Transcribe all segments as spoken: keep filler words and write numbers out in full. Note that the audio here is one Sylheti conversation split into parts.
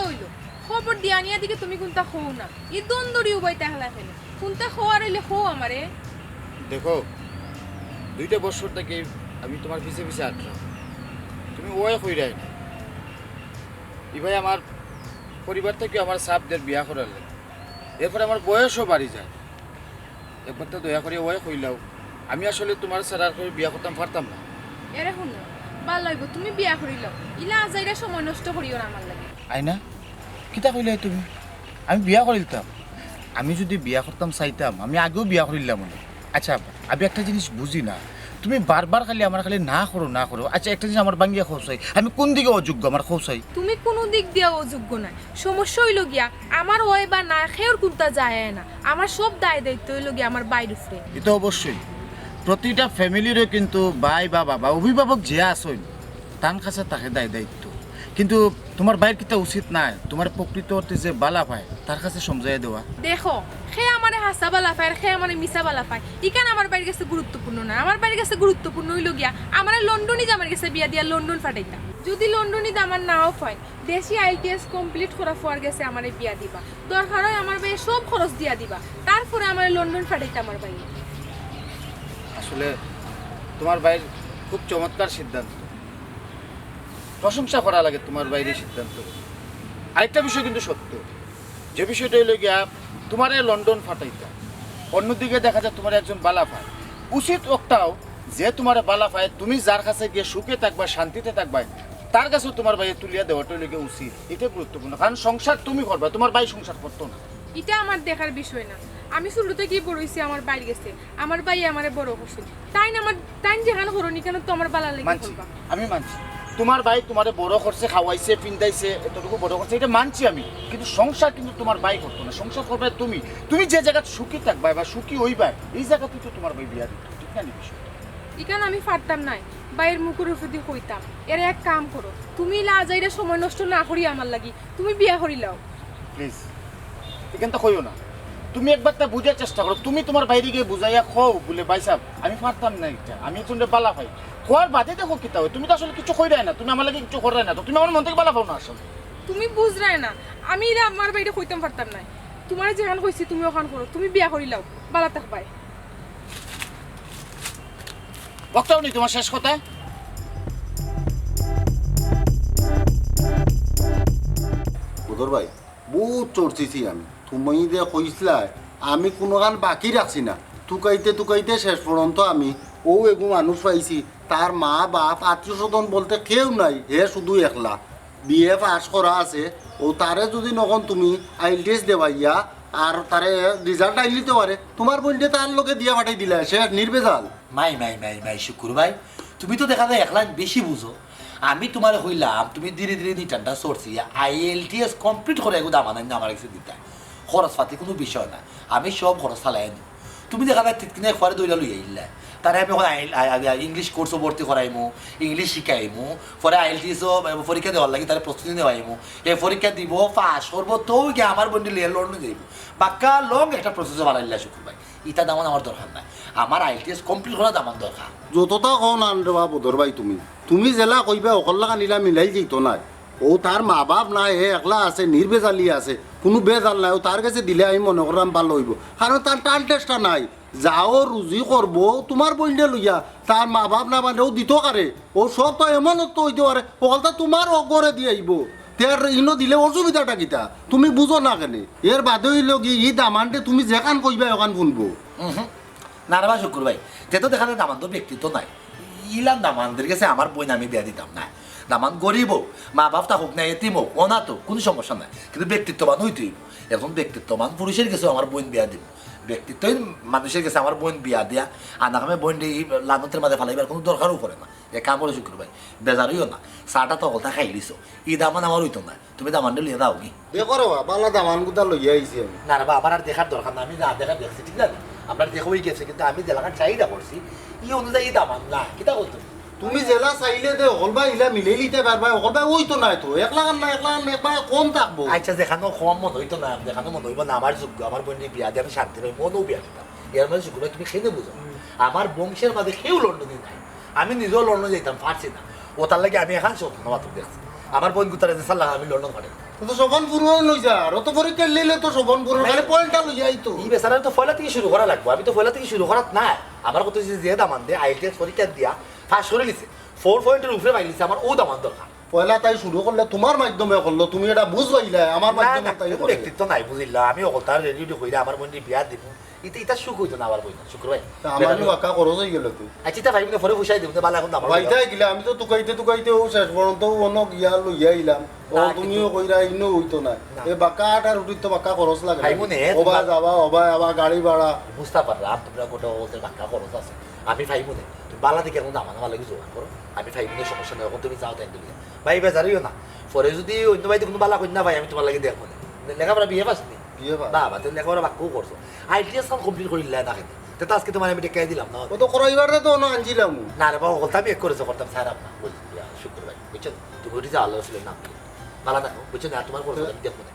অইলো, খবর দিয়া আনিয়া দিকে তুমি কুনতা কও না। ই দন দড়ি উবাইতা হেলা ফেলে। কুনতা কওয়ার অইলে কও আমারে। দেখো, দুইটা বছর থাকি আমি তুমার পিছে পিছে আটরাম। তুমি অয় কইরায় না। ইবায় আমার পরিবার থাকি আমার চাপ দের বিয়া করার লাগি। এরপরে আমার বয়সও বাড়ি যায়। একবার তো দয়া করি অয় কইলাও, আমি আসলে তুমার ছাড়া আর কেউ বিয়া করতাম পারতাম না। এরে হুনো, ভালা অইবো, তুমি বিয়া করিলাও। ইলা আজাইরা সময় নষ্ট করিও না আমার লাগি। আয়না, কিতা কইলায় তুমি? আমি বিয়া করিলতাম? আমি যুদি বিয়া করতাম চাইতাম, আমি আগেউ বিয়া করিলাম অনে। আচ্ছা, আমি একটা জিনিস বুঝি না, তুমি বারবার খালি আমার খালি না করো, না করো। আচ্ছা, একটা জিনিস আমার ভাঙ্গিয়া কও চাই, আমি কুন দিকে অযোগ্য আমার কও চাই? তুমি কুনু দিক দিয়া অযোগ্য নায়। সমস্যা অইলো গিয়া, আমার অয় বা না, কেউর কুনতা যায় আয় না। আমার সব দায় দায়িত্ব অইলো গিয়া আমার ভাইর উপরে। ইতা অবশ্যই, প্রতিটা ফ্যামিলিরও কিন্তু ভাই বা বাবা, অভিভাবক যে আছইন, তান কাছে থাকে দায় দায়িত্ব। কিন্তু তুমার ভাইর কিতা উচিত নায়, তুমার প্রকৃত অর্থে যে বালা পায়, তার কাছে সমঝাইয়া দেওয়া? দেখো, কে আমারে হাছা বালা পায় আর কে আমারে মিছা বালা পায়, ইখান আমার ভাইর গেছে গুরুত্বপূর্ণ নায়। আমার ভাইর গেছে গুরুত্বপূর্ণ অইলো গিয়া আমারে লন্ডনি জামাইর গেছে বিয়া দিয়া লন্ডন ফাটাইতা। যুদি লন্ডনি জামাই নাও পাইন, দেশি আইএলটিএস কমপ্লিট করা ফুয়ার গেছে আমারে বিয়া দিবা। দরকার অয় আমার ভাইয়ে সব খরচ দিয়া দিবা, তারপরে আমারে লন্ডন ফাটাইতা আমার ভাইয়ে। আসলে তুমার ভাইর খুব চমৎকার সিদ্ধান্ত, প্রশংসা করা লাগে তুমার ভাইর ই সিদ্ধান্ত। আরেকটা বিষয় কিন্তু সত্য, যে বিষয়টা অইলো গিয়া তুমারে লন্ডন ফাটাইতা, অন্যদিকে দেখা যায় তুমারে একজন বালা পায়। উচিত অকটাও, যে তুমারে বালা পায়, তুমি যার কাছে গিয়া সুখে থাকবায়, শান্তিতে থাকবায়, তার কাছেও তুমার ভাইয়ে তুলিয়া দেওয়াটা অইলো গিয়া উচিত। ইটা গুরুত্বপূর্ণ, কারণ সংসার তুমি করবায়, তুমার ভাই সংসার করতো না। ইটা আমার দেখার বিষয় না। আমি ছোট থাকি বড় অইছি আমার ভাইর গেছে, আমার ভাইয়ে আমারে বড় করছইন। তাইন আমার, তাইন যেখান করইন ইখান তো আমার বালা লাগি মানছি, করবা। আমি মানছি। তুমার ভাই তুমারে বড় করছে, খাওয়াইছে, ফিন্দাইছে, এতটুকু বড় করছে, ইটা মানছি আমি। কিন্তু সংসার কিন্তু তুমার ভাই করতো না, সংসার করবায় তুমি। তুমি যে জাগাত সুখী থাকবায় বা সুখী অইবায়, ই জাগাত তো তুমার ভাই বিয়া দিতো, ঠিক না নি বিষয়? ইখান আমি পারতাম নায়, ভাইর মুখর উপরেদি কইতাম। এরে এক কাম করো, তুমি ইলা আজাইরা সময় নষ্ট না করি আমার লাগি, তুমি বিয়া করিলাও। প্লিজ, ইখানতা কইও না। তুমি একবারতা বুঝার চেষ্টা করো। তুমি তুমার ভাইরে গিয়া বুঝাইয়া কও বুলে, "ভাইসাব, আমি পারতাম না ইটা, আমি একজনরে বালা পাই।" কওয়ার বাদে দেখো কিতা অয়। তুমি তো আসলে কিচ্ছু কইরায় না, তুমি আমার লাগি কিচ্ছু কররায় না, তো তুমি আমার মন থাকি বালা পাও না আসলে। তুমি বুঝরায় না, আমি ইলা আমার ভাইরে কইতাম পারতাম নায়। তুমারে যেখান কইছি তুমি অখান করো, তুমি বিয়া করিলাও, বালা থাকবায়। বক্তাও নি তুমার শেষ কথা? বদর ভাই, বউত চর্চিছি আমি। তুমি যে কইছলায়, আমি কুনুখান বাকি রাখছি না। তুকাইতে তুকাইতে শেষ পর্যন্ত আমি অউ এগু মানুষ পাইছি, তার মা বাপ আত্মীয় স্বজন বলতে কেউ নাই, হে শুধু একলা। বিএ পাস করা আছে, অউ তারে যুদি নখন তুমি আইএলটিএস দেওয়াইয়া আর তারে রেজাল্ট আইলিতে পারে, তুমার বইনরে তার লগে দিয়া পাঠাই দিলায়, শেষ নির্ভেজাল। মাই, মাই, মাই, মাই, শুকুর ভাই, তুমি তো দেখা যায় একলাইন বেশি বুঝো। আমি তুমারে কইলাম, তুমি ধীরে ধীরে নিটানটা চড়ছি, আইএলটিএস কমপ্লিট করি এগু দামান আনিয়া আমার গেছে দিতায়। খরচপাতি কুনু বিষয় না, আমি সব খরচ চালাই আনিমু। তুমি দেখা যায় তিতকিনে একবারে দৌড়া লইয়া আইলায়। তারে আমি অখন আইল-, আই-, আই-, আই-, ইংলিশ কোর্সও ভর্তি করাইমু, ইংলিশ শিখাইমু, পরে আইএলটিএসও পরীক্ষা দেওয়ার লাগি তারে প্রস্তুতি নেওয়াইমু। হে পরীক্ষা দিবো, পাস করবো, তো গিয়া আমার বইনরে লইয়া লন্ডন যাইবো। বাক্কা লং একটা প্রসেসও বানাইলা শুকুর ভাই। ইতা দামান আমার দরকার নাই, আমার আইএলটিএস কমপ্লিট করা দামান দরকার। যততা কও না রে বা বদর ভাই তুমি, তুমি যেলা কইবায় অকল লাখান ইলা মিলাইল যাইতো নায়। অউ তার মা বাপ নাই, হে একলা আছে, নির্ভেজালি আছে, কুনু ভেজাল নাই। অউ তার গেছে দিলে আমি মনে কররাম ভালা অইবো, কারণ তার টান টেষ্টা নাই। যাও রুজি করবো তুমার বইনরে লইয়া, তার মা বাপ না মানে অউ দিতো কারে, অউ সব তো এমন তো অইতে পারে, অকলতা তুমার অউ ঘরেদি আইবো, তে আর ইনো দিলে অসুবিধাটা কিতা? তুমি বুঝো না কেনে? এর বাদে অইলো কি, ই দামান্দে তুমি যেখান কইবায় অখান হুনবো। উহু। না রে বা শুকুর ভাই, তে তো দেখা যায় দামান্দর ব্যক্তিত্ব নাই। ইলান দামান্দর গেছে আমার বইন আমি বিয়া দিতাম না। দামান্দ গরিব অউক, মা বাপ থাকউক না, এতিম অউক, অনাথ অউক, কুনু সমস্যা নাই, কিন্তু ব্যক্তিত্ববান অইতে অইবো। একজন ব্যক্তিত্ববান পুরুষর গেছে আমার বইন বিয়া দিমু। ব্যক্তিত্বহীন মানুষর গেছে আমার বইন বিয়া দিয়া আনা কামে বইনরে ই লানতর মাঝে ফালাইবার কুনু দরকারও পড়ে না। এক কাম করো শুকুর ভাই, বেজার অইও না, চাটা তো অকলতা খাইলিছো, ই দামান আমার অইতো না। তুমি দামান্দরে লইয়া যাওগি। দেখো রে বা, বালা দামান গুতা লইয়া আইছি আমি। না রে বা, আমার আর দেখার দরকার না, আমি যা দেখার দেখছি, ঠিক আছে? আপনার দেখা অই গেছে, কিন্তু আমি যেলাখান চাহিদা করছি, ই অনুযায়ী দামান না, কিতা করতো? তুমি যেলা চাইলে দে, অকলবায় ইলা মিলাইলিতে পারবায়, অকলবায় অইতো নায় তো, একলাখান না, একলাখান না, একবায় কম থাকবো। আচ্ছা, যেখানো কম মনে অইতো না, যেখানো মনে অইবো না, আমার যোগ্য, আমার বইনরে বিয়া দিয়া আমি শান্তি পাইমু, অনো বিয়া দিতাম। এর মাঝে শুকুর ভাই, তুমি কেনে বুঝো না? আমার বংশর মাঝে কেউ লন্ডনি নাই, আমি নিজেও লন্ডন যাইতাম পারছি না, অতার লাগি আমি এখান সব মাত্র দেখছি। আমার বইন গুতারে যে সাল্লাহ আমি লন্ডন পাঠাই। ও তো সবন পুরন লই যা, আর ও তো পরীক্ষা লিলে তো সবন পুরন, খালি পয়েন্টটা লই যাই তো। ই বেচারার তো পয়লা থাকি শুরু করা লাগবো, আমি তো পয়লা থাকি শুরু করাত নাই। আমার কথা হইছে যে দামান দে আইএলটিএস পরীক্ষা দিয়া পাস করে নিছে, ফোর পয়েন্টের উপরে পাই নিছে, আমার ও দামান দরকার। পয়লা তাই শুরু করলে, তোমার মাধ্যমে করলো, তুমি এটা বুঝবাইলা, আমার না, মাধ্যমে না, তাই কোনো করে। ব্যক্তিত্ব নাই, বুঝিলা? আমি অকলতা রেডি উডি কইরা আমার বোনরে বিয়া দিমু, ইতা, ইতা সুখ হইতো না আমার বইন, শুক্র ভাই। তা আমারও বাক্কা খরচ হয়ে গেল তো। আচ্ছা, ইতা ভাই, বলে পরে ফুসাই দিব, বালা এখন আমার ভাই, তাই গেলে আমি তো তুকাইতে তুকাইতে ও শেষ পর্যন্ত অন্য গিয়া লইয়া আইলাম। ও না, তুমিও কিন্তু কইরা ইনো হইতো না। না। এ বাক্কা আটা রুটির তো বাক্কা খরচ লাগে না। ভাই, মনে হয় ওবা তোমার যাবা, ওবা আবার গাড়ি ভাড়া। বুঝতে পারলাম, তোমরা গোটা ওদের বাক্কা খরচ আছে। আমি ভাই মনে, তুমি বালা দিকে এখন দামান আমার লাগি জোগাড় করো। আমি ভাই মনে সমস্যা নেই, এখন তুমি যাও তাই দিলে। ভাই, বেজারিও না। পরে যদি অন্য ভাইতে কোনো বালা করি না ভাই, আমি তোমার লাগি দেখবো না। লেখাপড়া বিএ পাস নি? BA pass. বাবা, তুমি লেখাপড়া বাক্কাও করছো। আইএলটিএস খান কমপ্লিট করিলা না কেন? তে তো আজকে তোমার আমি ডেকে দিলাম না। ও তো করাইবার তো না আনছিলাম। না রে বাবা, বলতাম এক করেছো, করতাম স্যার আপনার। বলছি, ইয়া, শুক্র ভাই, বুঝছো? তুমি উঠে যাও, আল্লাহ রসুলের নাম নিয়ে। বালা থাকো, বুঝছো না? আর তোমার খরচ আমি দেখবো না।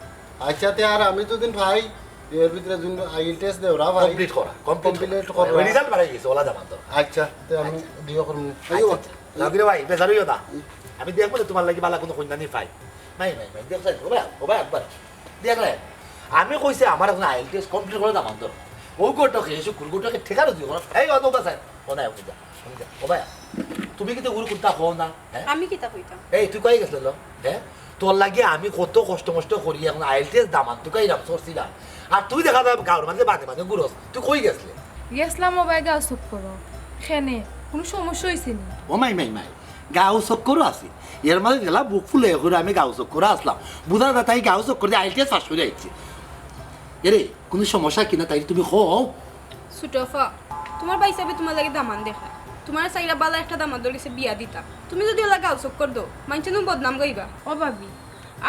আচ্ছা, তে আর আমি তো দিন ভাই, এর ভিতরে দিন আইএলটিএস দেও রা ভাই। কমপ্লিট করা, কমপ্লিট কমপ্লিট করা। করা। রেজাল্ট বাড়াই গেছে, ওলা জামান তো। আচ্ছা, তে আমি আচ্ছা। দিও করমু। আচ্ছা, আইও। আচ্ছা। লাভ রে ভাই, বেজার হইও না। আমি দেখবো না তোমার লাগি বালা কোনো কন্যা নি ভাই। নাই, নাই, নাই, দেখো, ও ভাই, ও ভাই, একবার। দেখলে, আমি কইছি আমার এখন আইএলটিএস কমপ্লিট করে দামান ধরো। ও গোটকে, এসে কুড়ি গোটকে ঠেকা রুজি করো। এই, ও নৌকা স্যার, ও নাই, ও যা, ও যা। ও ভাই, তুমি কিন্তু গুরু কুন্তা হও না, হ্যাঁ? আমি কিতা কইতাম? এই, তুই কই গেছিলে লো? হ্যাঁ? তোর লাগি আমি কত কষ্ট মষ্ট করি এখন আইএলটিএস দামান তুকাইলাম, সরছিলাম। আর তুই দেখা যায় গাঁওর মাঝে বাদে বাদে ঘুরস। তুই কই গেছিলে? গেছলাম ও ভাই গাঁও চক্করো। কেনে, কোনো সমস্যা হইছে নি? ও মাই, মাই, মাই। গাঁও চক্করো আছি। এর মাঝে গেলা বুক ফুলে করে আমি গাঁও চক্করো আসলাম। বুঝা যায় তাই গাঁও চক্কর দিয়ে আইএলটিএস পাস করে আইছে। এরে, কোনো সমস্যা কিনা তাই তুমি কও। ছোট আফা, তোমার ভাই সাহেবে তোমার লাগি দামান দেখা। তোমার চাইরা বালা একটা দামান্দর গেছে বিয়া দিতা। তুমি যদি ওলা গাঁও চক্কর দো, মানছে নু বদনাম গাইবা। ও ভাবি,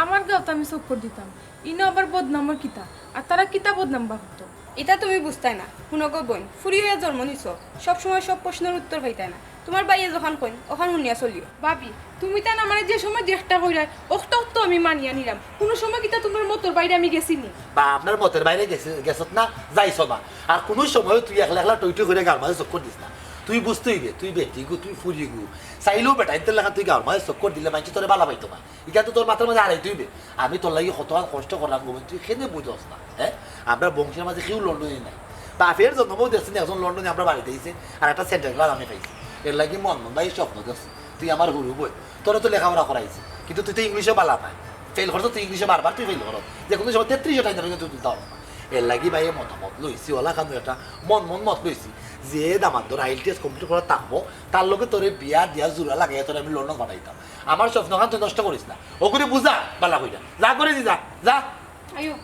আমার গাঁওত আমি চক্কর দিতাম, ইনো আবার বদনামর কিতা? আর তারা কিতা বদনাম বা করতো? ইতা তুমি বুঝতায় না। হুনো গো বইন, ফুরি হইয়া জন্ম নিছো, সব সময় সব প্রশ্নর উত্তর পাইতায় না। তোমার ভাইয়ে যখন কইন, ওখান হুনিয়া চলিও। ভাবি, তুমি তান আমারে যে সময় যেকটা কইরায়, অকটা তো আমি মানিয়া নিলাম। কোনো সময় কিতা তোমার মতর বাইরে আমি গেছি নি? বা আপনার মতর বাইরে গেছি, গেছত না, যাইছো না। আর কোনো সময় তুই একলা একলা টই টই করে গাঁওর মাঝে চক্কর দিস না। তুই বুঝতে হইবে, তুই বেটি গু, তুই ফুরি গু। চাইলেও বেটা, ইনতে লেখা তুই গাঁওর মাঝে চক্কর দিলে মানছে তোরে বালা পাইতো না। ইটা তো তোর মাথার মাঝে হারাইতে হইবে। আমি তোর লাগি কত কষ্ট করলাম গো, তুই কেনে বুঝস না, হ্যাঁ? আমরা বংশের মাঝে কেউ লন্ডনী নাই। বাপের জন্মও দেখছি না, একজন লন্ডনী আমরা বাড়িতে আইছে, আর একটা সেন্টার ক্লাস আমি পাইছি। এর লাগি মন মন ভাই স্বপ্ন দেখছি, তুই আমার হুরু বই, তোরা তো লেখাপড়া করাইছি, কিন্তু তুই তো ইংলিশে বালা পায়, ফেল করছো তুই ইংলিশে বারবার, তুই ফেল করো, যে কোনো সময় তেত্রিশশো টাকা তুই তুলতে পারো না। এর লাগি ভাই মতামত লইছি, ওলা খানো একটা মন মন মত লইছি, যে দামান্দর আইএলটিএস কমপ্লিট করা থাকবো, তার লগে তোরে বিয়া দিয়া জোড়া লাগাইয়া তোরে আমি লন্ডন পাঠাইতাম। আমার স্বপ্ন খান তুই নষ্ট করিস না। ওগুলি বুঝা, বালা কইরা। যা করে দি, যা, যা। আইও।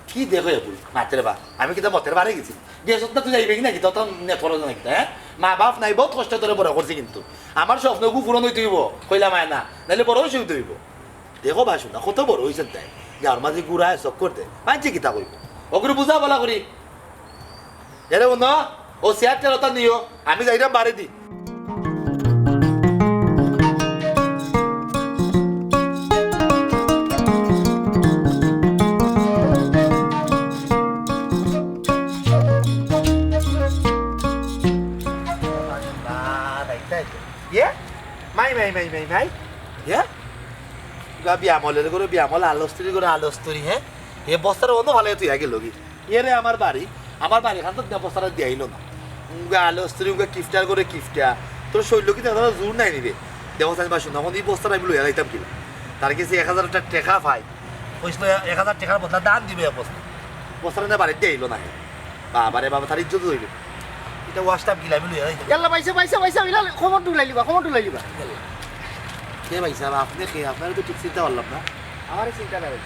কি দেখো এ বুড়ি? মাতের বা, আমি কিতা মতের বারে গেছি? বিয়ে সত্তা তুই যাইবে কি না কিতা? তখন নেট ফলো না কিতা, হ্যাঁ? মা বাপ নাই, বহুত কষ্ট তোরে বড় করছি কিন্তু। আমার স্বপ্ন গু পূরণ হইতে হইব, কইলা মায় না, নাইলে বড় হইতে হইব। দেখো বা শোনা, কত বড় হইছে তাই। গাঁওর মাঝে ঘুরায় চক্কর দে। মানছে কিতা কইব? ওগুলি বুঝা, বালা করি। এরে বন্ধু, ও চেয়ার টেয়ার ওটা নিও, আমি যাইরাম বাড়ি দি। ইয়ে? মাই, মাই, মাই, মাই, মাই। ইয়ে? গা বিয়ামলের গরু বিয়ামল, আলস্তুরি গরু আলস্তুরি, হ্যাঁ? এ বস্তার অন্য ভালো তুই আগে লগি। এরে আমার বাড়ি, আমার বাড়ি খান তো দিনা বস্তাটা দিয়াইল না। উঙ্গা আলো স্ত্রী উঙ্গা কিফটার করে কিফটা। তোর শরীর কি দাদা জোর নাই নিবে? দেখো চাই বাসু, তখন এই বস্তাটা আমি লইয়া যাইতাম কিনা? তার কাছে এক হাজার টেকা পাই, কইছিল এক হাজার টেকার বদলা দান দিবে এক বস্তা। বস্তাটা না বাড়িতে আইলো না। বাবা রে বাবা, তার ইজ্জত হইবে। এটা ওয়াশটাপ গিলা আমি লইয়া যাইতাম। ইয়াল্লা, পাইছে, পাইছে, পাইছে, ইলা খবর ঢুলাই লিবা, খবর ঢুলাই লিবা। ইয়াল্লা। কে ভাই সাহেব, আপনি কে? আপনারা তো ঠিক চিনতে পারলাম না। আমারে চিন্তা না ভাই,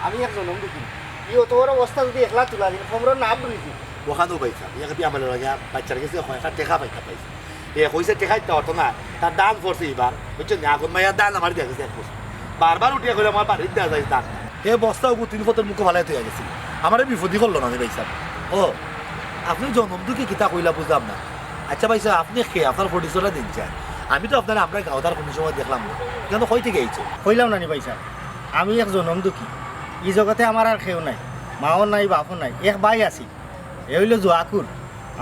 আমি এক জনম দুঃখী। ই অত বড় বস্তা যদি একলা তুলা দিন, খবরর নাম রইছি। ওখানেও ভাই সাহেব, এক বিয়া আমার লাগে বাচ্চার কাছে এখন একটা টেকা পাইতা পাইছে। এ কইছে টেকা দিতে পারতো না, তার দান পড়ছে এবার, বুঝছো নি? আগুন মাইয়া দান আমার দিয়ে গেছে এক বছর। বারবার উঠিয়া কইলে আমার বাড়ির দেওয়া যায় দান। এ বস্তা ওগু তিন ফতর মুখে ফালাই তুই গেছি, আমারে বিপদি করলো না রে ভাই সাহেব। ও, আপনি জনম দুঃখী কিতা কইলা বুঝলাম না। আচ্ছা ভাই সাহেব, আপনি কে? আপনার পরিচয়টা দিন চাই। আমি তো আপনার আমরা গাঁওদার কোনো সময় দেখলাম না। কেন, কই থেকে আইছো? কইলাম না নি ভাই সাহেব, আমি এক জনম দুঃখী। ই জগতে আমার আর কেউ নাই, মাও নাই, বাপও নাই, এক ভাই আছি, এ হইল জুয়াকুর,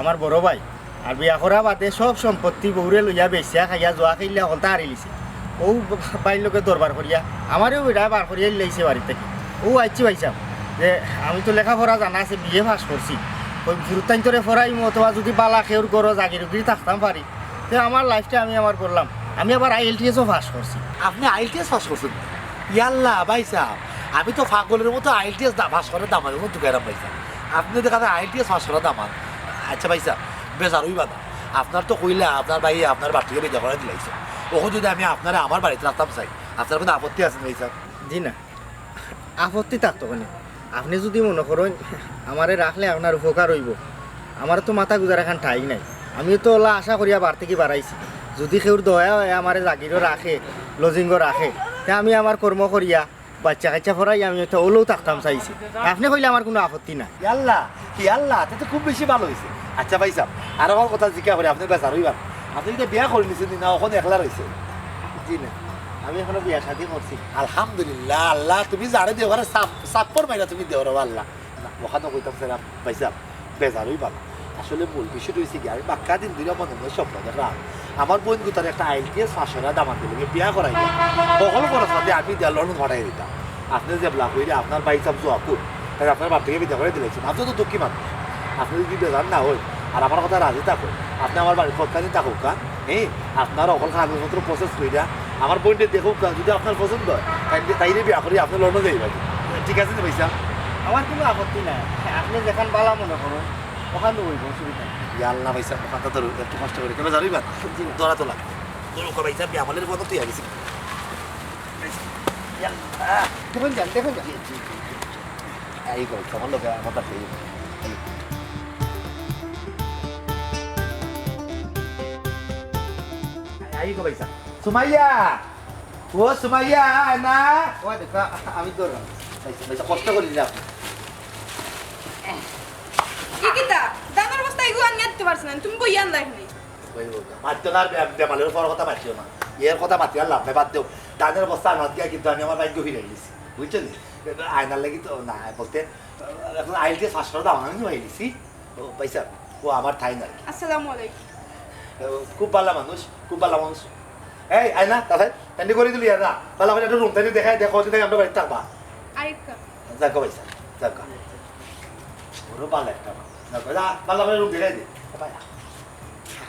আমার বড় ভাই। আর বিয়া করা বাদে সব সম্পত্তি বউরে লইয়া বেচিয়া খাইয়া জুয়া খেলিয়া হকলতা হারিলিছে। অউ ভাইর লগে দরবার করিয়া আমারেও বেটায় বার করিয়া দিলাইছে বাড়ি থাকি। অউ আইছি ভাইসাব, যে আমি তো লেখাপড়া জানা আছে, বিএ পাস করছি, অউ ফুরুতাইন্তরে পড়াইমু অথবা যুদি বালা কেউর ঘরো জাগির উগির থাকতাম পারি, তে আমার লাইফটা আমি আমার করলাম। আমি আবার আইএলটিএসও পাস করছি। আপনে আইএলটিএস পাস করছইন? ইয়াল্লা ভাইসাব, আমি তো পাগলর মতো আইএলটিএস পাস করা দামান্দর মতো ঢুকাইরাম ভাইসাব। আপনে দেখা যায় আইএলটিএস পাস করা দামান্দ। আচ্ছা ভাইসাব, বেজার অইবা না। আপনার তো কইলা আপনার ভাইয়ে আপনার বাড়ি থাকি বিদায় করাই দিলাইছে। অখন যুদি আমি আপনারে আমার বাড়িত রাখতাম চাই, আপনার কুনু আপত্তি আছে নি ভাইসাব? জি না, আপত্তি থাকতো কেনে? আপনে যুদি মনো করইন আমারে রাখলে আপনার উপকার অইবো, আমার তো মাথা গুজার এখান ঠাই নাই। আমিও তো অলা আশা করিয়া বার থাকি বারাইছি, যুদি কেউর দয়া অয় আমারে জাগিরো রাখে, লজিংও রাখে, তে আমি আমার কর্ম করিয়া বাইচ্চা কাইচ্চা পড়াইয়া আমি অউলাউ থাকতাম চাইছি। আপনে কইলে আমার কুনু আপত্তি নাই। ইয়াল্লা, ইয়াল্লা, তে তো খুব বেশি ভালা অইছে। আচ্ছা ভাইসাব, আর আমার কথা জিকা করি, আপনে বেজার অইবা না। আপনে ইটা বিয়া করিলিছইন নি না, অখন একলা রইছইন? জি না, আমি এখনো বিয়া শাদি করছি। আলহামদুলিল্লাহ, আল্লাহ, তুমি যারে দেও পারো, সাপ-, সাপ্পর মাইরা তুমি দেও রে আল্লাহ। না, অখান কইতাম চাইরাম ভাইসাব, বেজার অইবা না। আসলে মূল বিষয়টা অইছে কি, আমি বাক্কা দিন ধরিয়া মনে মনে স্বপ্ন দেখরাম, আমার বইন গুতারে একটা আইএলটিএস পাস করা দামান্দর লগে বিয়া করাইয়া, হকল খরচ পাতি আমি দিয়া লন্ডন পাঠাই দিতাম। আপনে যেবলা কইরা আপনার ভাইসাব জুয়াকুর, তাইলে আপনার বাড়ি থাকি বিদায় করাই দিলাইছইন। আপনে তো দুঃখী মানুষ, আপনে যুদি বেজার না অইন আর আমার কথায় রাজি থাকইন, আপনে আমার বাড়িত কতখানি থাকউক্কা, হ্যাঁ, আপনার হকল কাগজপত্র প্রসেস করিয়া আমার বইনরে দেখউক্কা, যুদি আপনার পছন্দ অয়, তাইলে, তাইলে বিয়া করি আপনে লন্ডন যাইবা। ঠিক আছে নি ভাইসাব? আমার কুনু আপত্তি নাই, আপনে যেখান বালা মনো করইন, অখান অইবো, অসুবিধা নাই। ইয়াল্লা ভাইসাব, অখানটা ধরো, একটু কষ্ট করি, কেমন জানো ইবার? জি। ধরা তো লাগবো। ধরো, ভাইসাব, বিয়া আমলের মতো তুই আগে। ইয়াল্লা, দেখুন যান, দেখুন যান। এই গো, আমার লগে, আমার পাশে। এই গো, ভাইসাব। সুমাইয়া! ও সুমাইয়া, আয় না। ও দেখো, আমি ধরলাম। ভাইসাব, ভাইসাব, কষ্ট করি দিলাম। ই কিতা? ধানর বস্তা ইগু আনিয়া দিতে পারছ না, তুমি বইয়া আনলাই নি। ওই, ওই, মাতিও না, বে-, বেমালের উপর কথা মাতিও না। এর কথা মাতিয়া লাভ নাই, বাদ দেও। ধানর বস্তা আনাত গিয়া কিন্তু আমি আমার ভাগ্য ফিরাই দিছি, বুঝছো নি? আয়নার লাগি তো না, বলতে, এখন আইএলটিএস পাস করা দামান্দ আমি পাইলিছি। ও, ভাইসাব, ও আমার তাইন আর কি। আসসালামু আলাইকুম। ও, খুব ভালা মানুষ, খুব ভালা মানুষ। এই, আয় না, তাড়াতাড়ি, তাড়াতাড়ি করি দিলি, আর না। ভালা করে একটা রুম তাড়াতাড়ি দেখাই, দেখো, ওদিকে আমরা বাড়িত থাকবা। আরেকটা। যাক গো ভাইসাব, যাক গো। বড় ভালা একটা মানুষ। যাক গো, যা, ভালা করে রুম দেখাই দে। ভাই,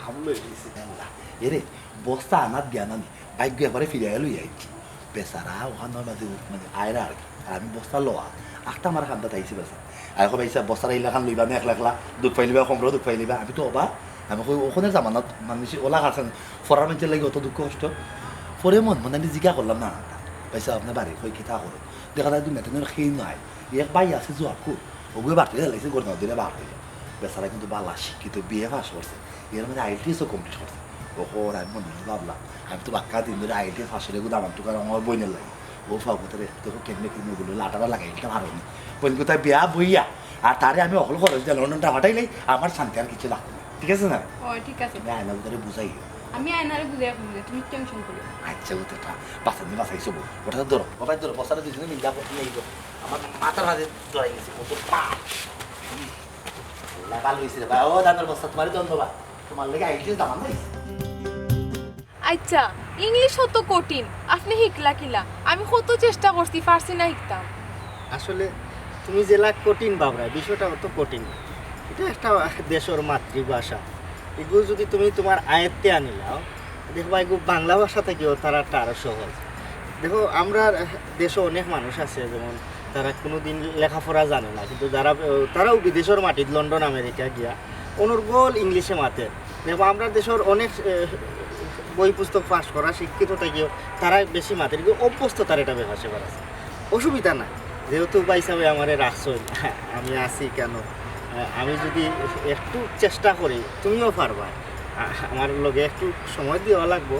কাম লই গেছি, আল্লাহ। এরে, বস্তা আনাত গিয়া না নি, ভাগ্য একবারে ফিরাইয়া লই আইছি। বেচারা, ওখান মাঝে মানে আয়রা আর কি। আর আমি বস্তা লওয়া, আখতা আমার কান্দাত আইছি বেচারা। আর এখন ভাইসাব, বস্তাটা ইলাখান লইবা না একলা একলা, দুখ পাইলিবা, কমরো দুখ পাইলিবা। আমি তো অবাক, আমি কই, ওখানে জামানাত মানুষ ওলা খাসেন, ফরার মানুষের লাগি অত দুঃখ কষ্ট। পরে মন মনে আমি জিজ্ঞা করলাম, "না, না, না, ভাইসাব, আপনার বাড়ি কই, কিতা করো?" দেখা যায় দুনিয়াতে আর খেয়ে নাই। এক ভাই আছে জুয়াকু, ওগুলো বাড়তে গেলে সে গর্দা দিলে বার হয়ে যায়। বেচারা কিন্তু ভালা শিক্ষিত, বিএ পাস করছে, এর মধ্যে আইএলটিএসও কমপ্লিট করছে। ওহো, আর আমি মনে মনে ভাবলাম, আমি তো বাক্কা দিন ধরে আইএলটিএস পাস করে এগুলো আমার দোকান আমার বইনের লাগে। ও ফাও কোথায় রে? দেখো কেমনে কেমনে ওগুলো লাটারা লাগাই, এটা পারো নি। বইন কোথায় বিয়া বইয়া, আর তারে আমি অকল খরচ দিয়ে লন্ডনটা পাঠাইলেই আমার শান্তি আর কিছু লাগতো না। ঠিক আছে না? ও, ঠিক আছে। তুমি আয়না ভিতরে বুঝাই। আমি আয়নারে বুঝাই এখন বুঝাই, তুমি টেনশন করিও না। আচ্ছা, ও তো ঠা-, বাঁচানি বাঁচাইছো বউ। ওটা তো ধরো, ওটা ধরো, বস্তাটা দুজনে মিলে যাবো, নিয়ে যাবো। আমার মাথার মাঝে ধরাই গেছে, কত পা। আল্লাহ, ভালো হয়েছে রে ভাই। ও, ধানর বস্তা, তোমারই ধন্যবাদ। তোমার লেগে আইডিয়া দামান নাই। আচ্ছা, ইংলিশ অত কঠিন, আপনি হিকলা কিলা? আমি কত চেষ্টা করছি, পারছি না হিকতাম। আসলে তুমি যেলা কঠিন ভাবরায়, বিষয়টা অত কঠিন না। এটা একটা দেশর মাতৃভাষা, এগু যদি তুমি তোমার আয়ত্তে আনিলাও, দেখবা এগু বাংলা ভাষা থাকিও তার একটা আরো সহজ। দেখো, আমরা দেশো অনেক মানুষ আছে, যেমন তারা কোনোদিন লেখাপড়া জানে না, কিন্তু যারা, তারাও বিদেশর মাটিত, লন্ডন, আমেরিকা গিয়া অনর্গল ইংলিশে মাতে। দেখো, আমরা দেশর অনেক, এ, বই পুস্তক পাস করা, শিক্ষিত থাকিও তারা বেশি মাতে, কিন্তু অভ্যস্ত তার এটা ব্যাপার স্যাপার আছে। অসুবিধা নাই, যেহেতু ভাই সাহেব আমারে রাখছইন, আমি আছি কেন? আমি যদি একটু চেষ্টা করি, তুমিও পারবা। আমার লগে একটু সময় দেওয়া লাগবো।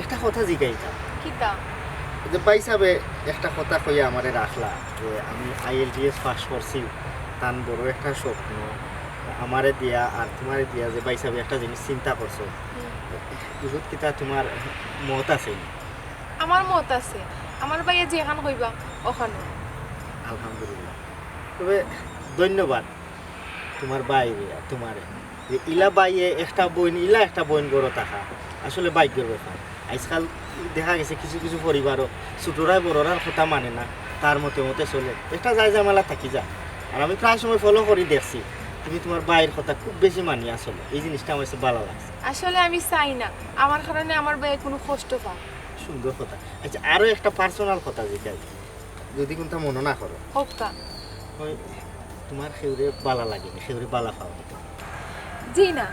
একটা কথা জিগাইতাম। কিতা? যে ভাই সাহেবে একটা কথা কইয়া আমারে রাখলা যে আমি আইএলটিএস পাস করছি, তান বড় একটা স্বপ্ন, আমারে দিয়া আর তোমারে দিয়া যে ভাই সাহেবে একটা জিনিস চিন্তা করছো, হুম। ইহুত কিতা তোমার মত আছে নি? আমার মত আছে, আমার ভাইয়ে যেখান কইবা ওখানো। আলহামদুলিল্লাহ। তবে ধন্যবাদ তোমার ভাইরে আর তোমারে। যে ইলা ভাইয়ে একটা বইন, ইলা একটা বইন ঘরো থাকা আসলে ভাগ্যর ব্যাপার। আজকাল দেখা গেছে কিছু কিছু পরিবারও ছোটরায় বড়রার কথা মানে না, তার মতে মতে চলে, একটা যায় ঝামেলা থাকি যায়। আর আমি প্রায় সময় ফলো করি, দেখছি তুমি তুমার ভাইর কথা খুব বেশি মানিয়া চলো, এই জিনিসটা আমার কাছে ভালা লাগছে। আসলে আমি চাই না আমার কারণে আমার ভাইয়ে কুনু কষ্ট পাক। সুন্দর কথা। আচ্ছা, আরো একটা পার্সোনাল কথা জিকাই, যদি কুনটা মনো না করো। কউক্কা। ওই, তুমার কেউরে ভালা লাগেনি, কেউরে ভালা পাওনি তো? জি না,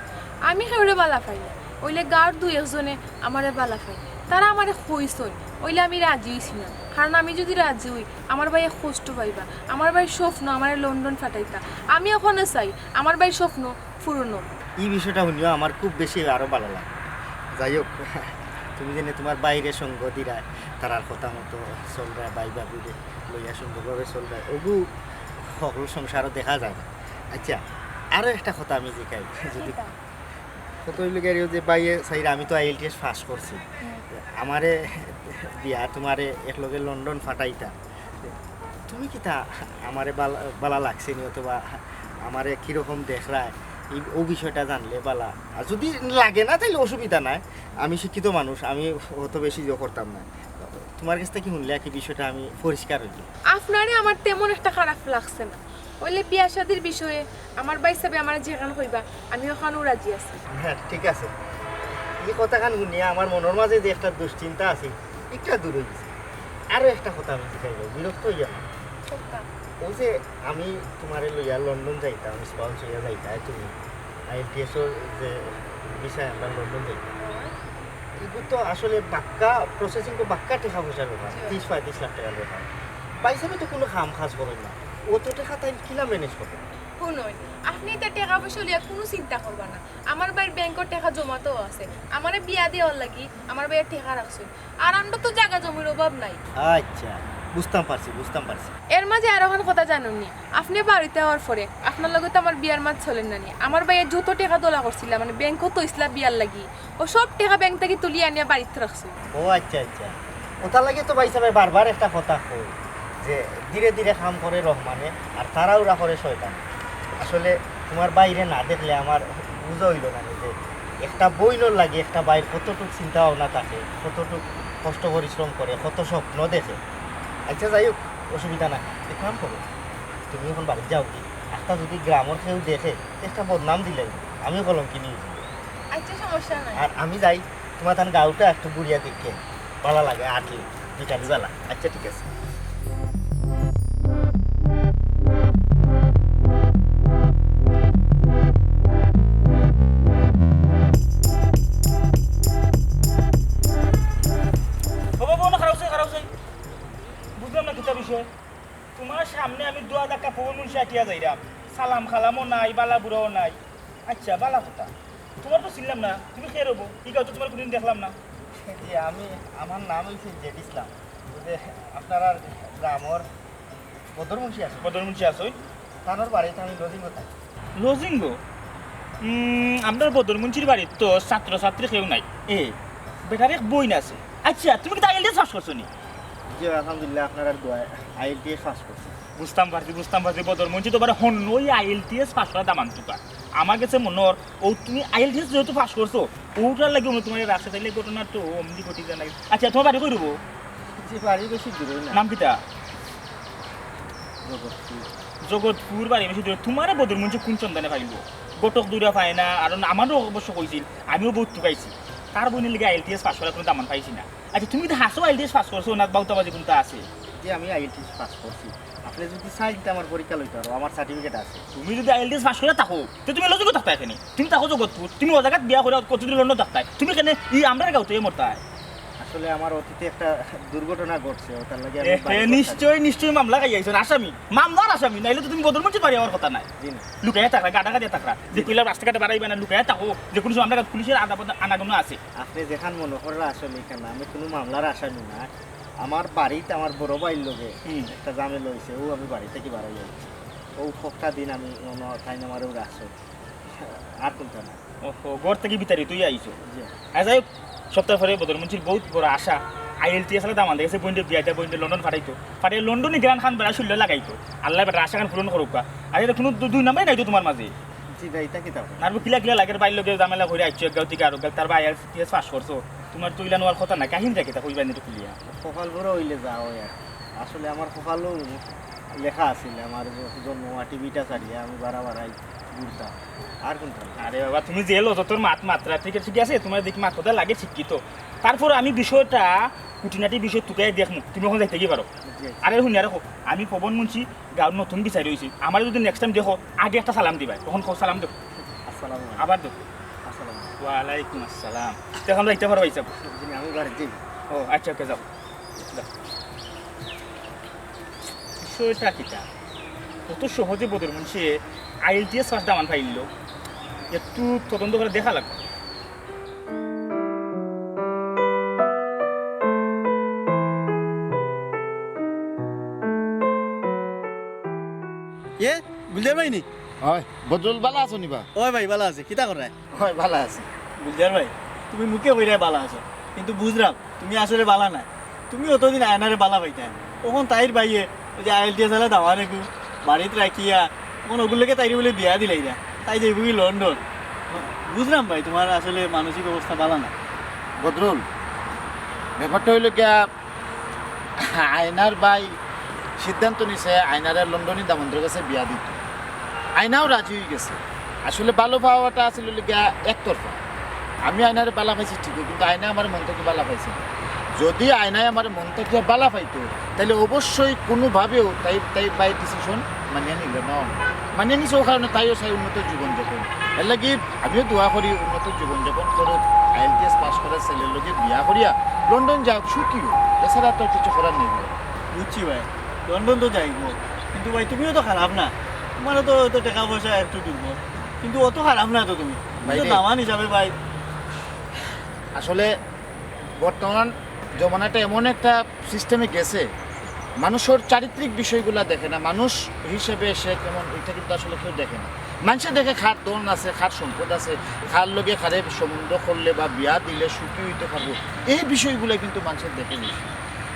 আমি কেউরে ভালা পাই না। অইলে গাঁওর দুই একজনে আমারে ভালা পায়, তারা আমারে কইছইন, অইলে আমি রাজি অইছি না। কারণ আমি যদি রাজি অই, আমার ভাইয়ে কষ্ট পাইবা। আমার ভাইর স্বপ্ন আমারে লন্ডন পাঠাইতা। আমি অখনো চাই আমার ভাইর স্বপ্ন পূরণ অউক। ই বিষয়টা হুনিয়া আমার খুব বেশি আরো ভালা লাগে। যাই হোক, তুমি যেনে তুমার ভাইরে সঙ্গ দিরায়, তারার কথা মতো চলরায়, ভাই ভাবিরে লইয়া সুন্দরভাবে চলরায়, অগু হকল সংসারো দেখা যায় না। আচ্ছা, আরো একটা কথা আমি জিকাই, যদি কিতা? কথা অইলো গিয়া যে ভাইয়ে চাইরা, আমি তো আইএলটিএস পাস করছি, হুম। আমারে দিয়া তুমারে একলগে লন্ডন পাঠাইতা, তুমি কিতা আমারে ভালা, ভালা লাগছে নি, অথবা আমারে কিরকম দেখরায়, ই, অউ বিষয়টা জানলে ভালা। আর যদি লাগে না, তাইলে অসুবিধা নাই, আমি শিক্ষিত মানুষ, আমি অত বেশি ইয়ে করতাম না। তুমার গেছ থাকি হুনলে আর কি বিষয়টা আমি পরিষ্কার অইলো। আপনারে আমার তেমন একটা খারাপ লাগছে না, অইলে বিয়া শাদির বিষয়ে আমার ভাইসাবে আমারে যেখান কইবা, আমি অখানউ রাজি আছি। হ্যাঁ, ঠিক আছে। ই কথাখান হুনিয়া আমার মনর মাঝে যে একটা দুশ্চিন্তা আছিল, ইটা দূর অইগেছে। আরো একটা কথা আমি জিকাইলাম, বিরক্ত অইয়া না। কউক্কা। অউ যে আমি তুমারে লইয়া লন্ডন যাইতাম, স্পাউন্স অইয়া যাইতায় তুমি, আইএলটিএস অর যে ভিসায় আমরা লন্ডন যাইতাম, ইগু তো আসলে বাক্কা প্রসেসিং তো বাক্কা টেকা পয়সার ব্যাপার, জি। ত্রিশ পঁয়ত্রিশ লাখ টেকার ব্যাপার। ভাইসাবে তো কুনু কাম কাজ করইন না, অত টেকা তাইন কিলা ম্যানেজ করবা? হুনইন, আপনে ইতা টেকা পয়সা লইয়া কুনু চিন্তা করবা না। আমার ভাইর ব্যাংকর টেকা জমাত আছে, আমারে বিয়া দেওয়ার লাগি আমার ভাইয়ে টেকা রাখছইন। আর আমরার তো জাগা জমির অভাব নাই। আচ্ছা, বুঝতাম পারছি, বুঝতাম পারছি। এর মাঝে আরোখান কথা জানইন নি, আপনে বাড়িত আওয়ার পরে আপনার লগে তো আমার বিয়ার মাত চলের না নি। আমার ভাইয়ে যত টেকা দলা করছিলা, মানে ব্যাংকো থইছলা বিয়ার লাগি, অউ সব টেকা ব্যাংক থাকি তুলিয়া আনিয়া বাড়িত রাখছইন। ও আচ্ছা, আচ্ছা। অতার লাগি তো ভাইসাবে বারবার একটা কথা কই যে ধীরে ধীরে কাম করে রহমানে, আর তাড়াহুড়া করে শয়তানে। আসলে তুমার ভাইরে না দেখলে আমার বুঝা অইলো না যে একটা বইনর লাগি একটা ভাইর কতটুক চিন্তা ভাবনা থাকে, কতটুক কষ্ট পরিশ্রম করে, কত স্বপ্ন দেখে। আচ্ছা, যাই হোক, অসুবিধা নাই, এক কাম করো, তুমি অখন বাড়িত যাওগি। একটা যদি গ্রামর কেউ দেখে, একটা বদনাম দিলে আমি কলঙ্কিনী অইযিমু। আচ্ছা, সমস্যা নাই। আর আমি যাই, তুমার তান গাঁওটা একটু ঘুরিয়া দেখিয়া ভালা লাগে, আটলে বিকাল বেলা। আচ্ছা, ঠিক আছে। ও বাবু, অনো খাড়াও চাই, খাড়াও চাই। বুঝলাম না কিতা বিষয়। তুমার সামনে আমি দুয়া ধাক্কা পবন মুন্সি আটিয়া যাইরাম, সালাম কালামও নাই, ভালা বুরাও নাই। আচ্ছা, ভালা কথা। তুমারে তো চিনলাম না, তুমি কে রইবো? ই গাঁওত তো তুমারে কুনুদিন দেখলাম না। জি, আমি, আমার নাম অইছে জেড ইসলাম। অউ যে আপনারার গ্রামর বদর মুন্সি আছে। বদর মুন্সি আছে, অউ। তানর বাড়িত আমি লজিংও থাকি। লজিংও? উম, আমরার বদর মুন্সির বাড়িত তো ছাত্র ছাত্রী কেউ নাই। এ, বেটার এক বইন আছে। আচ্ছা, তুমি কিতা আইএলটিএস পাস করছো নি? জি, আলহামদুলিল্লাহ, আপনারার দোয়ায় আইএলটিএস পাস করছি। বুঝতাম পারছি, বুঝতাম পারছি, বদর মুন্সি তো বারে হন্যই আইএলটিএস পাস করা দামান তুকা। আমার গেছে মনো অর, অউ তুমি আইএলটিএস যেহেতু পাস করছো, অউটার লাগি মনে অয় তুমার এই রাস্তা, তাইলে ঘটনা তো অমনি ঘটি যায় না। আচ্ছা, তুমার বাড়ি কই রইবো? জি, বাড়ি বেশি দূরে না। নাম কিতা? জগৎপুর। জগৎপুর বাড়ি বেশি দূরে। তুমারে বদর মুন্সি কুন সন্ধানে পাইবো? ঘটক দৌড়া পায় না, আর আমারেও অবশ্য কইছিল, আমিও বউত তুকাইছি। তার বইনর লাগি আইএলটিএস পাস করা কুনু দামান পাইছি না। আচ্ছা, তুমি তো হাছাউ আইএলটিএস পাস করছো না, বাউতাবাজি কুনতা আছে? জি, আমি আইএলটিএস পাস করছি। আপনে যুদি চাইন তে আমার পরীক্ষা লইতা পারো, আমার সার্টিফিকেট আছে। তুমি যুদি আইএলটিএস পাস করিয়া থাকো, তে তুমি লজিংও থাকতায় কেনে? তুমি থাকো জগৎপুর, তুমি অউ জাগাত বিয়া করিয়া কতদিন লন্ডন থাকতায়? তুমি কেনে ই আমরার গাঁওত মরতায়? আসলে আমার অতীতে একটা দুর্ঘটনা ঘটছে, অটার লাগি আমি এ, এ, বাড়ি ঘর ছাড়ি। নিশ্চয়, নিশ্চয় মামলা খাইয়া আইছইন, আসামি, মামলার আসামি, নাইলে তো তুমি বদর মুন্সির বাড়ি আওয়ার কথা নায়। জি না। লুকাইয়া থাকরা, গাডা গাডিয়া থাকরা, যে কইলা রাস্তাঘাটে বাড়াইবা না, লুকাইয়া থাকো, যে কুনু সময় আমরার গাত পুলিশের আনা-, আনাগোনা আছে। আপনে যেখান মনো কররা আসলে ইখান, আমি কুনু মামলার আসামি না। আমার বাড়িত আমার বড় ভাইর লগে হুম। একটা ঝামেলা অইছে, অউ আমি বাড়ি থাকি বারইয়া আইছি। অউ হক্কটা দিন আমি মনো অয় তাইন আমারে রাখছইন। আর কুনতা না। ওহো, ঘর থাকি বিতাড়িত অইয়া আইছো। জি। আর যাই হোক, সপ্তাহ পরে বদর মুন্সির বউত বড় আশা, আইএলটিএস আলা দামান দেখছে, বইনরে বিয়া দিয়া বইনরে লন্ডন পাঠাইতো। পাঠাইয়া লন্ডনি গ্রানখান বেড়া শুইল্লা লাগাইতো। আল্লায় বেটার আশাখান পূরণ করউক্কা। আর ইটা কুনু দু-, দুই নাম্বারি নাই তো তুমার মাঝে। জি ভাই, ইটা কিতা? নারবো কিলা কিলা লাগের, ভাইর লগে ঝামেলা করি আইছো এক গাঁও থাকি আরক গাঁও, তার ভাই আইএলটিএস পাস করছো। তুমার তো ইলান অওয়ার কথা না, কাহিনীটা কিতা কইবায়নি একটু খুলিয়া? কপাল বুড়া অইলে যা অয় আর। আসলে আমার কপালো লেখা আছিল, আমার জ-, জন্ম মাটি ভিটা ছাড়িয়া আমি বারা বারাই ঘুরতাম। আর কুনটা? আরে বাবা, তুমি যে লজতর মাত মাতরায়, ঠিক আছে, ঠিক আছে, তুমার দেখি মাত কথা লাগে শিক্ষিত। তারপর আমি বিষয়টা, খুঁটিনাটি বিষয় তুকাইয়া দেখমু, তুমি অখন যাইতায় গি পারো। জি, জি। আরে হুনিয়া রাখো, আমি পবন মুন্সি, গাঁওর নতুন বিচারি অইছি। আমারে যুদি next time দেখো, আগে একটা সালাম দিবায়। অখন কও, সালাম দেও। আসসালামু আলাইকুম। আবার দেও। আসসালামু আলাইকুম। ওয়ালাইকুম আসসালাম। তে অখন যাইতায় পারো ভাইসাব। জি, আমি বাড়িত যাই। ও আচ্ছা, ওকে, যাও। যাও। বিষয়টা কিতা? অত সহজে বদর মুন্সিয়ে আইএলটিএস পাস দামান পাইলো। একটু তদন্ত করি দেখা লাগবো। এ, গুলজার ভাই নি? অয়, বদরুল, বালা আছো নি বা? অয় ভাই, বালা আছি। কিতা কররায়? অয়, বালা আছি। গুলজার ভাই, তুমি মুখে কইরায় বালা আছো, কিন্তু বুঝরাম তুমি আসলে বালা নায়। তুমি অতদিন আয়নারে বালা পাইতায়, অখন তাইর ভাইয়ে অউ যে আইএলটিএস আলা দামান্দগু বাড়িত রাখিয়া, অখন অগুর লগে তাইরে বুলে বিয়া দিলাইরা, তাই যাইবোগি লন্ডন। বুঝরাম ভাই, তুমার আসলে মানসিক অবস্থা বালা নায়। বদরুল, ব্যাপারটা অইলো গিয়া, আয়নার ভাই সিদ্ধান্ত নিছে আয়নারে লন্ডনি দামান্দর গেছে বিয়া দিতো। আয়নাও রাজি অইগেছে। আসলে বালা পাওয়াটা আছিল অইলো গিয়া একতরফা। আমি আয়নারে বালা পাইছি ঠিকই, কিন্তু আয়নায় আমারে মন থাকি বালা পাইছে না। যুদি আয়নায় আমারে মন থাকি বালা পাইতো, তাইলে অবশ্যই কুনুভাবেও তাই, তাই ভাইর decision মানিয়া নিলো না। মানিয়া নিছে, অউ কারণে তাইও চায় উন্নত জীবনযাপন। এরলাগি আমিও দোয়া করি উন্নত জীবনযাপন করুক, আইএলটিএস পাস করা ছেলের লগে বিয়া করিয়া লন্ডন যাউক, সুখী অউক, এছাড়া তো আর কিচ্ছু করার নাই। বুঝছি ভাই, লন্ডন তো যাইবো, কিন্তু ভাই তুমিও তো খারাপ না, তুমারও তো, তো টেকা পয়সা একটু দুর্বল, কিন্তু অত খারাপ না তো তুমি, তুমি তো ভাই রে। দামান হিসাবে ভাই। আসলে বর্তমান জমানাটা এমন একটা সিস্টেমে গেছে, মানুষর চারিত্রিক বিষয়গুলা দেখে না, মানুষ হিসেবে সে কেমন, ইটা কিন্তু আসলে কেউ দেখে না। মানষে দেখে কার ধন আছে, কার সম্পদ আছে, কার লগে কারে সম্বন্ধ করলে বা বিয়া দিলে সুখী অইতে পারবো, এই বিষয়গুলা কিন্তু মানষে দেখে বেশি।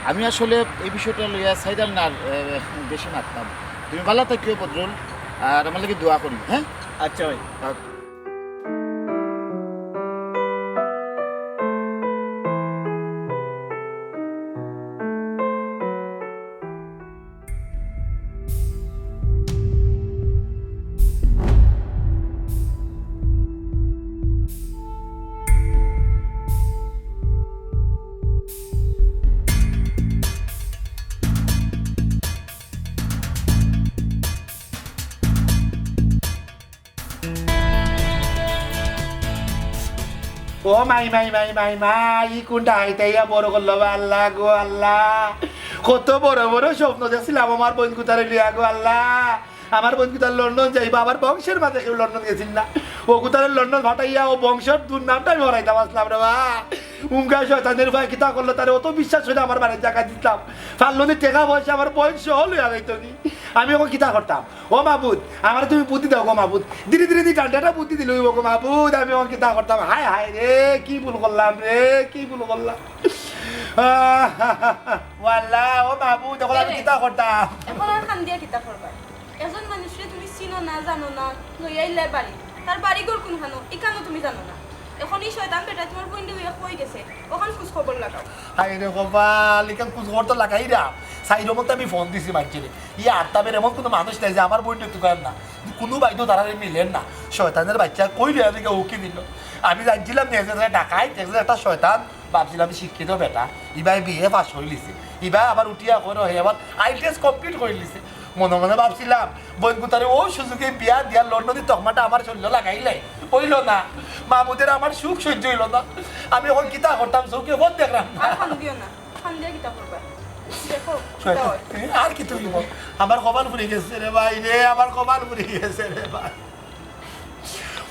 আমি আসলে এই বিষয়টা লইয়া চাইরাম না আর, আহ, বেশি মাততাম। তুমি বালা থাকিও বদরুল, আর আমার লাগি দোয়া করি, হ্যাঁ? আচ্ছা ভাই। আচ্ছা। ও মাই, মাই, মাই, মাই, মাই, ই কুনটা আইতাইয়া বড় করলো বা আল্লাহ গো আল্লাহ। কত বড় বড় স্বপ্ন দেখছিলাম আমার বইন গুতারে লইয়া গো আল্লাহ। আমার বইন গুতার লন্ডন যাইবা, আমার বংশের মাঝে কেউ লন্ডন গেছিল না। অগুতারে লন্ডন ফাটাইয়া অউ বংশর দুর্নামটা আমি হরাইতাম আছলাম রে বা। উঙ্গা শয়তানের ভাই কিতা করলো, তারে অত বিশ্বাস করি আমার বাড়িত জাগা দিছলাম। পারলো নি টেকা পয়সা আমার বইন সহ লইয়া যাইতো নি। আমি অখন কিতা করতাম? ও মাবুদ, আমারে তুমি বুদ্ধি দেও গো মাবুদ। ধীরে ধীরে ধীরে ঠান্ডাটা বুদ্ধি দিলে অইবো গো মাবুদ। আমি অখন কিতা করতাম? হায় হায় রে, কি ভুল করলাম রে, কি ভুল করলাম। আহ, ও আল্লাহ, ও মাবুদ, অখন আমি কিতা করতাম? অখন আর কান্দিয়া কিতা করবায়? একজন মানুষরে তুমি চিনো না, জানো না, লইয়া আইলায় বাড়ি। তার বাড়ি ঘর কুনখানো, ইখানও তুমি জানো না। অখন ই শয়তান বেটায় তুমার বইনরে লইয়া কই গেছে, অখান খুঁজ খবর লাগাও। হায় রে কপাল, ইখান খুঁজ খবর তো লাগাইরাম। সাইডর মধ্যে আমি ফোন দিছি মানষরে। ই আরতাবের এমন কুনু মানুষ নাই যে আমার বইনরে তুকাইন না। কুনু বাইদেউ তারারে মিলের না। শয়তানের বাইচ্চা কই লইয়া দিকে উকি দিল। আমি জানছিলাম যে এজে ডাকাইত, এজে একটা শয়তান। ভাবছিলাম শিক্ষিত বেটা, ইবায় বিএ পাস করিলিছে, ইবায় আবার উঠিয়া কয় হে আবার আইএলটিএস কমপ্লিট করিলিছে। মনে মনে ভাবছিলাম, বইন গুতারে অউ সুযোগে বিয়া দিয়া লন্ডনি তকমাটা আমার শরীলো লাগাইলে, অইলো না। মাবুদের আমার সুখ সহ্য অইলো না। আমি অখন কিতা করতাম, চউখে পথ দেখরাম না। আর কান্দিও না, কান্দিয়া কিতা করবায়? দেখো, কিতা শয়তান, অয়। আর কিতা অইবো? আমার কপাল পুড়ি গেছে রে ভাই রে, আমার কপাল পুড়ি গেছে রে ভাই।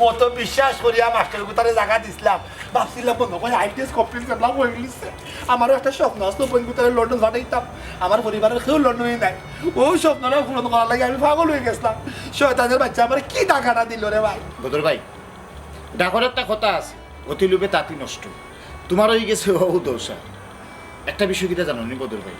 অত বিশ্বাস করিয়া মাস্টার গুতারে জাগা দিছলাম, ভাবছিলাম মনে অয় আইএলটিএস কমপ্লিট করলাম, অইগেলিছে। আমারও একটা স্বপ্ন আছলো, বইন গুতারে লন্ডন ফাটাইতাম, আমার পরিবারের কেউ লন্ডনে নাই। অউ স্বপ্নটা পূরণ করার লাগি আমি পাগল অইগেছলাম। শয়তানের বাইচ্চা আমারে কি ধোকাটা দিল রে ভাই। বদর ভাই, ডাকর একটা কথা আছে, "অতি লোভে তাঁতি নষ্ট।" তুমার অইগেছে অউ দশা। একটা বিষয় কিতা জানো নি বদর ভাই,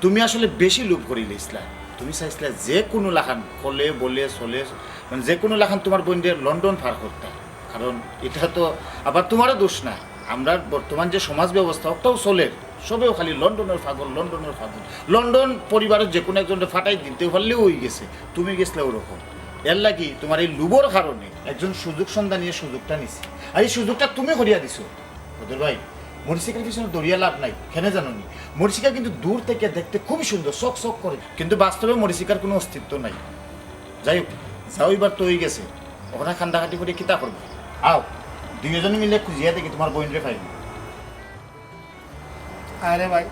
তুমি আসলে বেশি লোভ করিলিছলা। তুমি চাইছলা যে কুনু লাখান কলে বলে চলে, মানে যে কুনু লাখান তুমার বইনরে লন্ডন ফার করতা। কারণ ইটা তো আবার তুমারও দোষ না, আমরার বর্তমান যে সমাজ ব্যবস্থা, ওটাও চলের, সবেও খালি লন্ডনর পাগল, লন্ডনর পাগল। লন্ডন পরিবারর যে কোনো একজনরে ফাটাই দিতে পারলেও অই গেছে, তুমি গেছলা ওরকম। এর লাগি তোমার এই লোভর কারণে একজন সুযোগ সন্ধানীয়ে সুযোগটা নিছে, আর এই সুযোগটা তুমি করিয়া দিছো। বদর ভাই, মরিচিকার পিছনে দৌড়িয়া লাভ নাই, কেনে জানো নি? মরিচিকা কিন্তু দূর থাকি দেখতে খুবই সুন্দর, চকচক করে, কিন্তু বাস্তবে মরিচিকার কোনো অস্তিত্ব নাই। যাই হোক, যাও, এবার তো অই গেছে, ওখানে কান্দাকাটি করি কিতা করবে? আও, দুইজনে মিলে খুঁজিয়া দেখি তোমার বইনরে পাইনি। আরে ভাই,